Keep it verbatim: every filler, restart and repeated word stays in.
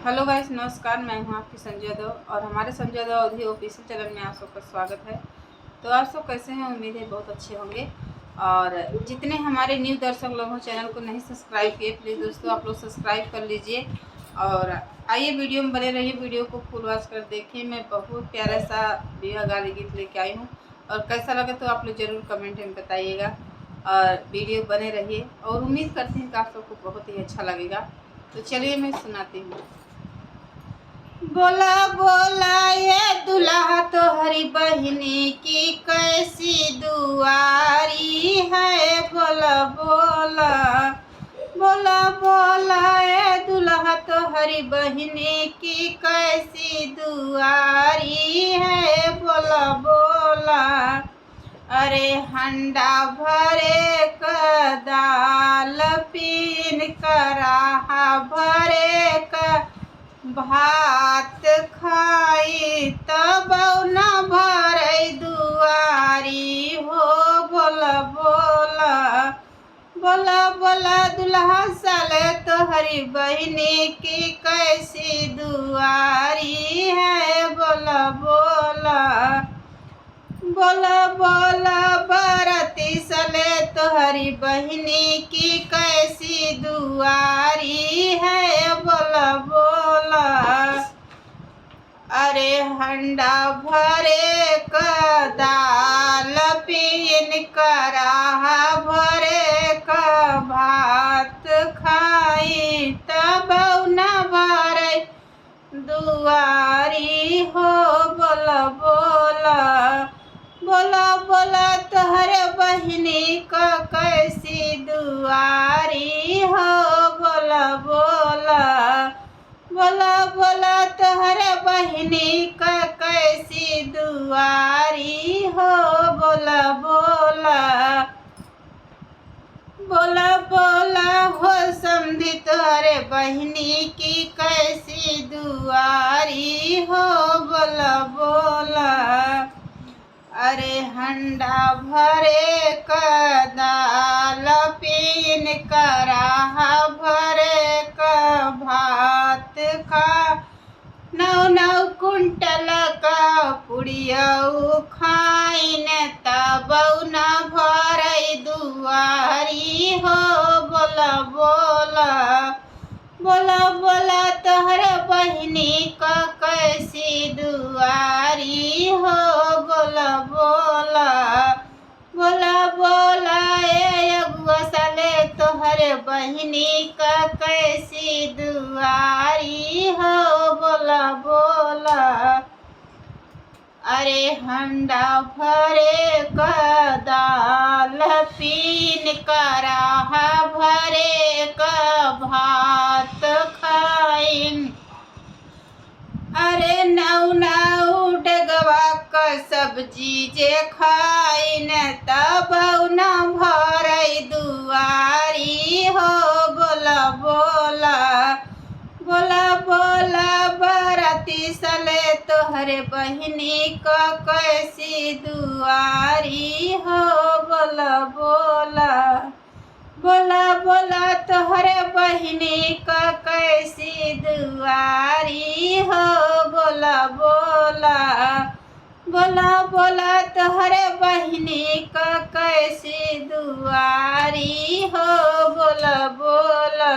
Hello guys, नमस्कार, मैं हूं आपकी संजू यादव और हमारे संजू यादव अवधी official channel में आप सबका स्वागत है। तो आप सब कैसे हैं? उम्मीद है बहुत अच्छे होंगे। और जितने हमारे new दर्शक लोग हो, channel को नहीं subscribe किए, please दोस्तों आप लोग subscribe कर लीजिए। और आइए video में बने रहिए, video को full watch कर देखिए। मैं बहुत प्यारा सा विवाह गाली गीत लेके आई हूँ और कैसा लगा तो आप लोग जरूर comment में बताइएगा। और video बने रहिए और उम्मीद करती हूँ कि आप सबको बहुत ही अच्छा लगेगा। तो चलिए मैं सुनाती हूँ। बोला बोला ये दुल्हा तोहरी बहिनी की कैसी दुआरी है, बोला बोला। बोला बोला ये दुल्हा तोहरी बहिनी की कैसी दुआरी है, बोला बोला। अरे हंडा भरे क दाल पीन क राहा भरे क भात खाई तब न भरै दुआरी हो, बोला बोला। बोला बोला दुल्हा साले तोहरी बहिनी की कैसी दुआरी है, बोला बोला। बोला बोला बराती साले तोहरी बहिनी की कैसी दुआरी है, बोला बोला। अरे हंडा भरे क दाल पीन क राहा भरे क भात खाई तब न भरै दुआरी हो, बोला बोला। बोला बोला तोहरे बहिनी क कैसी दुआरी हो, बोला बोला। बोला बोला तोहरे बहिनी क कैसी दुआरी हो, बोला बोला। बोला बोला हो समधी तोहरे बहिनी की कैसी दुआरी हो, बोला बोला। अरे हंडा भरे क दाल पीन क राहा भरे क भात खा नौ नौ कुंटल क पुड़ियऊ खाइन तबौ न भरै दुआरी हो, बोला बोला। बोला बोला तोहरे बहिनी क कैसी दुआरी हो, बोला बोला। बोला बोला ए अगुआ साले तोहरे बहिनी क कैसी दुआरी हो, बोला बोला। अरे हंडा भरे क दाल पीन क राहा भरे क भात खाइन। अरे नौ नौ डेगवा क सब्जी जे खाइन तबौ न भरै दुआरी हो, बोला बोला। बोला बोला बराती साले तोहरे बहिनी क कैसी दुआरी हो, बोला बोला। बोला बोला तोहरे बहिनी क कैसी दुआरी हो, बोला बोला। बोला बोला तोहरे बहिनी क कैसी दुआरी हो, बोला बोला।